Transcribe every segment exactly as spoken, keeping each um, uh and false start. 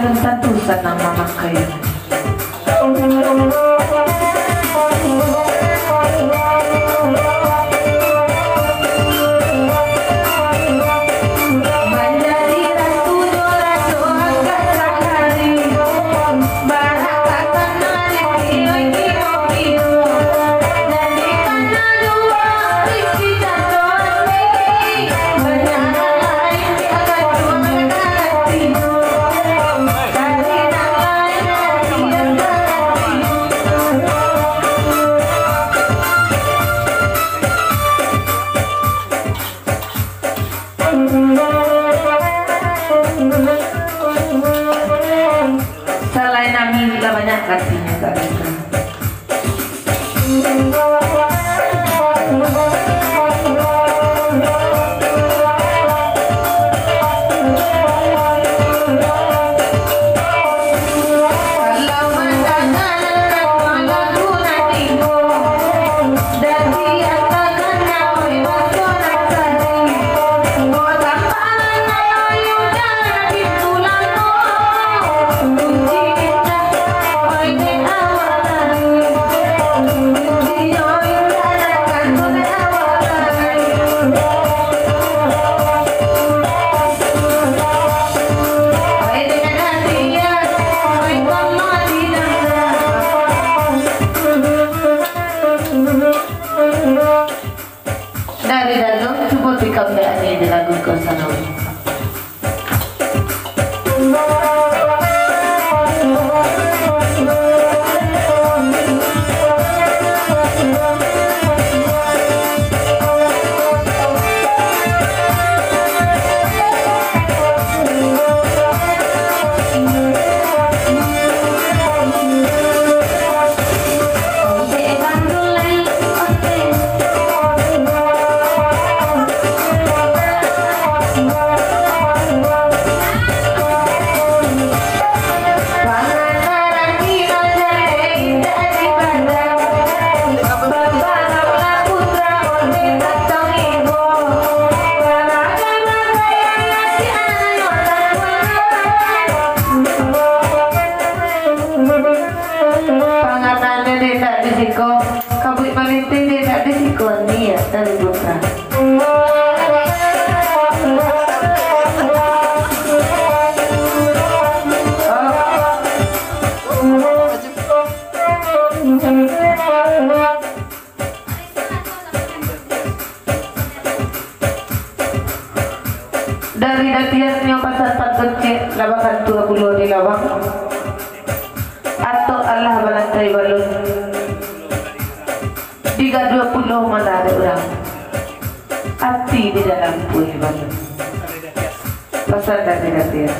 Tantu sanang mamakai. Salain nangih, lah banyak artinyo, tak bisa. Dari dalam tubuh tikam, dari lagu ko sanang. Pangatannyo dek ndak di siko, kabuik malintih dek ndak di siko, niat dari putra. Dari datiahnyo pasan pantun cek, lah bakantua pulo di lawang. Atok alah balantai balun. Digaduah pulo manarek urang. Ati di dalam puih balun. Pasan dari datiah.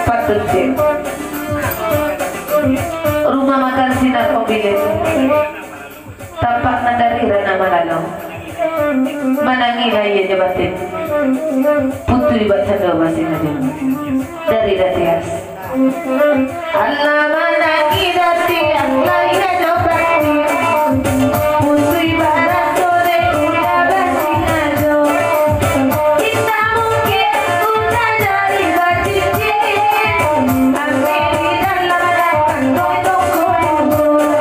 Patut cek. Rumah makan Sinar Obilen. Tapak nan dari Ranah Malalong. Manangilah iyo jo batin. Putuih bak cando basingajo. Dari Datias. Alah manangih Datias, lah iyo jo batin. Putuih baraso dek ulah basingajo. Kita mungkin udah dari bacincin. Ambil di dalam datang toko luhur.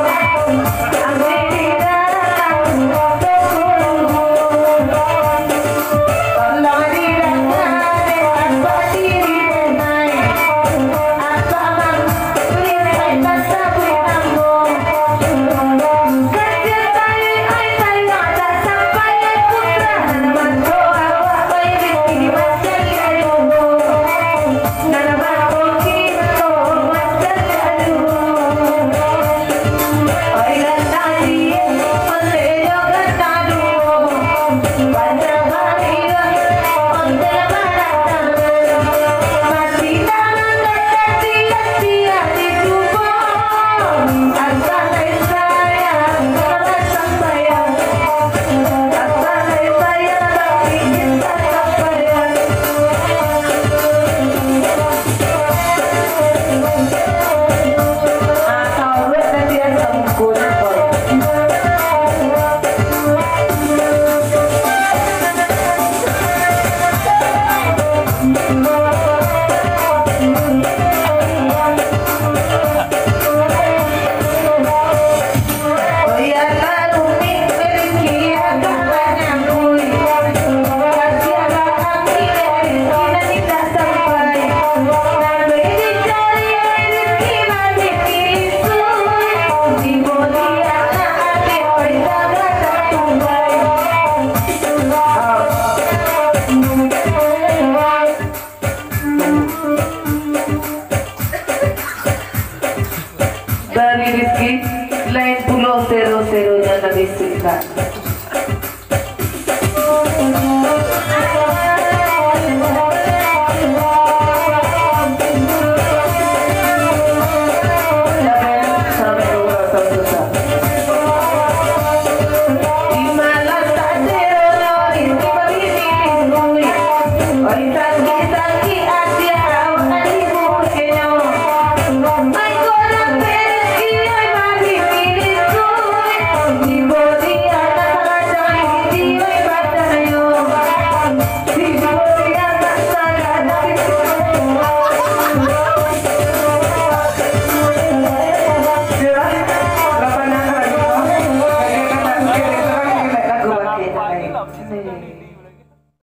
Dari Rizky, lain pulo sero-seronyo nan disuka.